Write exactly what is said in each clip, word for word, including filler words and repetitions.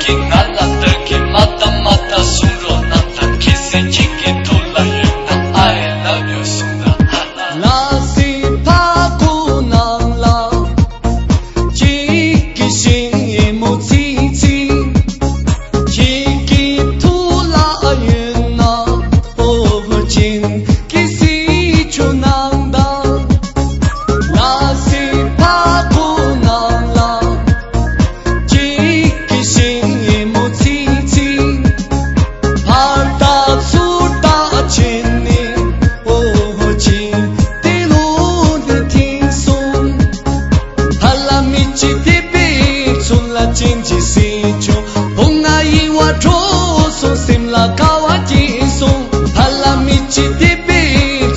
ང་ལ་བདག་གིས་མ་ད་མ་ད་གསུང་རོགས་གནང་དང་། ཁྱེད་སེམས་ཅན་གྱི་ཐུགས་ལ་ཡོད་ན་I love you་གསུང་དང་། ལ་སྲིད་ཕ་ཁུ་ནང་ལ། གཅིག་གི་ཞིང་ཡིན་མོ་ཚིག་ཚིག་ཁྱེད་ཀྱི་ཐུགས་ལ་ཡོད་ན་ཨོ་བུ་ཅན་གྱི་སྲིད་ཆུ་ནང་དང་། ལ་སྲིད་ཕ་ཁུ་ནང་ལ། གཅིག་གི་ཞིང་ཡིན་མོ་ཚིག་ཚིག་ཕར་ལྟ་ཚུར་ལྟ་བྱས་ནས་ཨོ་ཅི་དེ་ལོ་ནི་ཐིང་སོང་། ཕ་ལ་མི་གཅིག་དེ་པའི་ཚུལ་ལ་ཅན་གྱི་སྲིད་ཆུ་བུང་ང་ཡི་བ་འགྲོ་སོང་། སེམས་ལ་དགའ་བ་སྐྱེས་སོང་། ཕ་ལ་མི་གཅིག་དེ་པའི་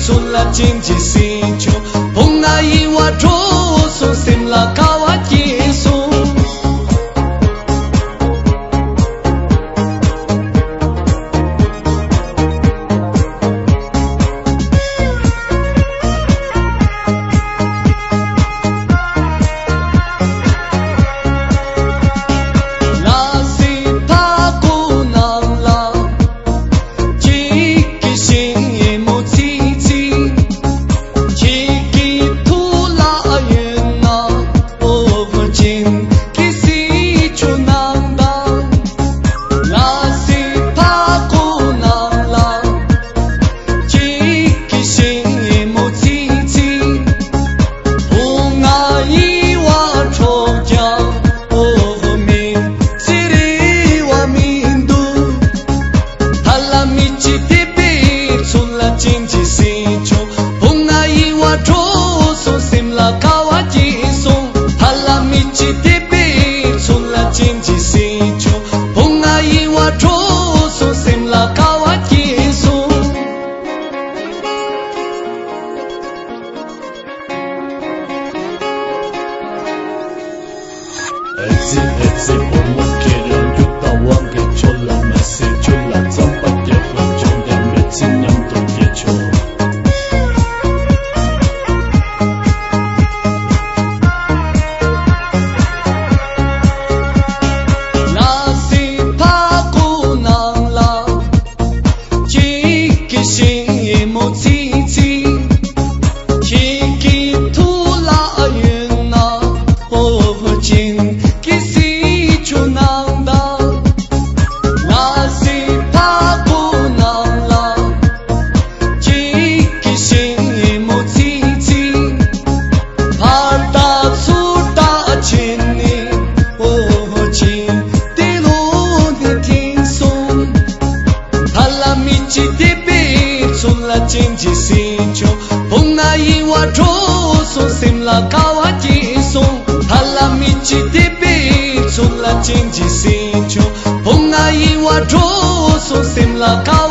ཚུལ་ལ་ཅན་གྱི་སྲིད་ཆུ་བུང་ང་ཡི་བ་འགྲོ་སོང་། སེམས་ལ་དགའ་བ་སྐྱེས་སོང་། ལ་སྲིད་ཕ་ཁུ་ནང་ལ། གཅིག་གི་ཞིང་ཡིན་མོ་ཚིག་ཚིག་ཁྱེད་ཀྱི་ཐུགས་ལ་ཡོད་ན་ཨོ་བུ་ཅན་གྱི་སྲིད་ཆུ་ནང་དང་། ལ་སྲིད་ཕ་ཁུ་ནང་ལ། གཅིག་གི་ཞིང་ཡིན་མོ་ཚིག་ཚིག་བུང་ང་ཡི་བ་འཕྲོག་ཀྱང་ཨོ་བུ་མི་ཚེ་རིང་བ་མི་འདུག་ཕ་ལ་མི་གཅིག་དེ་པའི་ཚུལ་ལ་ཅན་གྱི་སྲིད་ཆུ་བུང་ང་ཡི་བ་འགྲོ་སོང་། སེམས་ལ་དགའ་བ་སྐྱེས་སོང་། ཕ་ལ་མི་གཅིག་དེ་པའི་ཚུལ་ལ་ཅན་གྱི་སྲིད་ཆུ་བུང་ང་ཡི་བ་འགྲོ་སོང་། སེམས་ལ་དགའ་བ་སྐྱེས་སོང་། ཨེ་ཙི་ཨེ་ཙི་བུ་མོ་ཁྱེད་རང་རྒྱུག་དང་དབང་གི་ཆུ་ལ་མ་ཟེར། ཆུ་ལ་རྩམ་པ་རྒྱག་པའི་ཆུ་འདྲ་མི་ཚེ་མཉམ་དུ་སྐྱེལ་ཆོག་ལ་སྲིད་ཕ་ཁུ་ནང་ལ། གཅིག་གི་ཞིང་ཡིན་མོ་ཚིག་ཚིག་ཁྱེད་ཀྱི་ཐུགས་ལ་ཡོད་ན་ཨོ་བུ་ཅན་གྱི་སྲིད་ཆུ་ནང་དང་། ལ་སྲིད་ཕ་ཁུ་ནང་ལ། གཅིག་གི་ཞིང་ཡིན་མོ་ཚིག་ཚིག་ཕར་ལྟ་ཚུར་ལྟ་བྱས་ནས་ཨོ་ཅི་དེ་ལོ་ནི་ཐིང་སོང་། ཕ་ལ་མི་གཅིག་དེ་པའི་ཚུལ་ལ་ཅན་གྱི་སྲིད་ཆུ་བུང་ང་ཡི་བ་འགྲོ་སོང་། སེམས་ལ་དགའ་བ་སྐྱེས་སོང་། ཕ་ལ་མི་གཅིག་དེ་པའི་ཚུལ་ལ་ཅན་གྱི་སྲིད་ཆུ་བུང་ང་ཡི་བ་འགྲོ་སོང་། སེམས་ལ་དགའ་